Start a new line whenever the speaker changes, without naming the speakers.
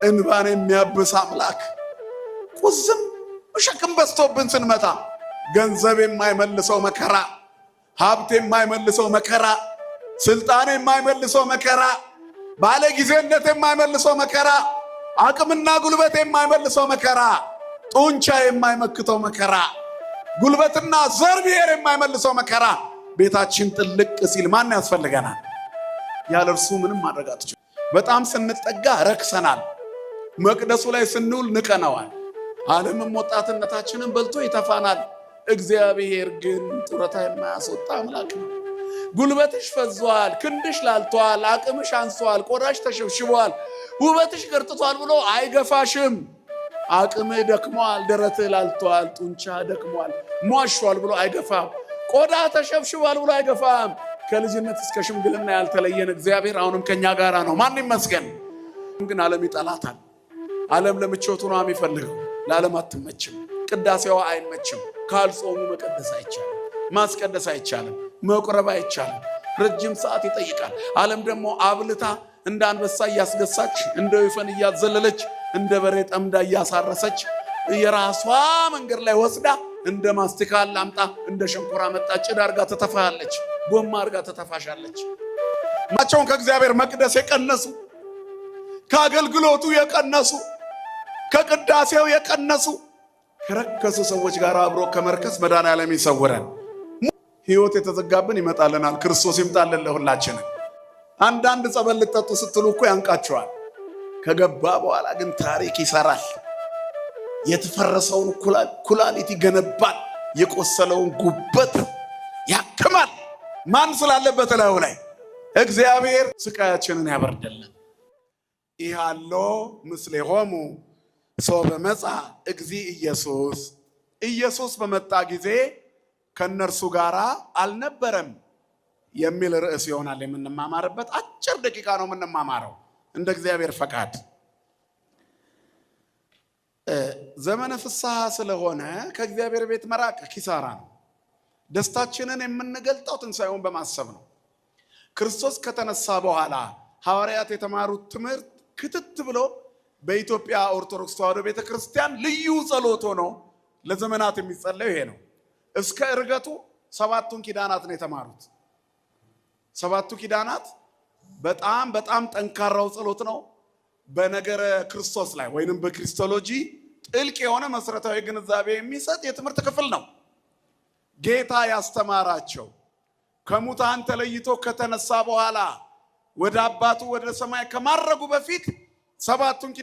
እንባን የሚያብስ አምላክ፣ ቁዝም ሸክም በዝቶብን ስንመጣ ገንዘብ የማይመልሰው መከራ፣ ሀብት የማይመልሰው መከራ፣ ስልጣን የማይመልሰው መከራ፣ ባለጊዜነት የማይመልሰው መከራ፣ አቅምና ጉልበት የማይመልሰው መከራ፣ ጡንቻ የማይመክተው መከራ፣ ጉልበትና ዘር ብሔር የማይመልሰው መከራ ቤታችን ጥልቅ ሲል ማን ያስፈልገናል? ያለ እርሱ ምንም ማድረግ አትችልም። በጣም ስንጠጋ ረክሰናል። መቅደሱ ላይ ስንውል ንቀነዋል። ዓለምም ወጣትነታችንን በልቶ ይተፋናል። እግዚአብሔር ግን ጡረታ የማያስወጣ አምላክ ነው። ጉልበትሽ ፈዟል፣ ክንድሽ ላልቷል፣ አቅምሽ አንሷል፣ ቆዳሽ ተሸብሽቧል፣ ውበትሽ ገርጥቷል ብሎ አይገፋሽም። አቅምህ ደክሟል፣ ደረትህ ላልቷል፣ ጡንቻ ደክሟል፣ ሟሿል ብሎ አይገፋም። ቆዳ ተሸብሽቧል ብሎ አይገፋም። ከልጅነት እስከ ሽምግልና ያልተለየን እግዚአብሔር አሁንም ከኛ ጋር ነው። ማን ይመስገን? ግን ዓለም ይጠላታል። ዓለም ለምቾቱ ነው የሚፈልገው። ለዓለም አትመችም። ቅዳሴዋ አይመችም። ካልጾሙ መቀደስ አይቻልም፣ ማስቀደስ አይቻልም፣ መቁረብ አይቻልም። ረጅም ሰዓት ይጠይቃል። ዓለም ደግሞ አብልታ እንደ አንበሳ እያስገሳች፣ እንደ ወይፈን እያዘለለች፣ እንደ በሬ ጠምዳ እያሳረሰች የራሷ መንገድ ላይ ወስዳ እንደ ማስቲካ ላምጣ እንደ ሸንኮራ መጣ ጭድ አርጋ ትተፋለች፣ ጎማ አርጋ ትተፋሻለች። ማቸውን ከእግዚአብሔር መቅደስ የቀነሱ፣ ከአገልግሎቱ የቀነሱ፣ ከቅዳሴው የቀነሱ፣ ከረከሱ ሰዎች ጋር አብሮ ከመርከስ መድኃኔዓለም ይሰውረን። ሕይወት የተዘጋብን ይመጣልናል። ክርስቶስ ይምጣልን ለሁላችንም። አንዳንድ ጸበል ልጠጡ ስትሉ እኮ ያንቃቸዋል። ከገባ በኋላ ግን ታሪክ ይሰራል። የተፈረሰውን ኩላሊት ይገነባል። የቆሰለውን ጉበት ያክማል። ማን ስላለበት እላዩ ላይ እግዚአብሔር ስቃያችንን ያበርድልን። ኢሃሎ ምስሌሆሙ ሶበ መጽአ እግዚእ ኢየሱስ፣ ኢየሱስ በመጣ ጊዜ ከእነርሱ ጋር አልነበረም የሚል ርዕስ ይሆናል የምንማማርበት። አጭር ደቂቃ ነው የምንማማረው እንደ እግዚአብሔር ፈቃድ። ዘመነ ፍስሐ ስለሆነ ከእግዚአብሔር ቤት መራቅ ኪሳራ ነው። ደስታችንን የምንገልጠው ትንሣኤውን በማሰብ ነው። ክርስቶስ ከተነሳ በኋላ ሐዋርያት የተማሩት ትምህርት ክትት ብሎ በኢትዮጵያ ኦርቶዶክስ ተዋሕዶ ቤተ ክርስቲያን ልዩ ጸሎት ሆኖ ለዘመናት የሚጸለዩ ይሄ ነው። እስከ ዕርገቱ ሰባቱን ኪዳናት ነው የተማሩት። ሰባቱ ኪዳናት በጣም በጣም ጠንካራው ጸሎት ነው። በነገረ ክርስቶስ ላይ ወይንም በክሪስቶሎጂ ጥልቅ የሆነ መሰረታዊ ግንዛቤ የሚሰጥ የትምህርት ክፍል ነው። ጌታ ያስተማራቸው ከሙታን ተለይቶ ከተነሳ በኋላ ወደ አባቱ ወደ ሰማይ ከማረጉ በፊት ሰባቱን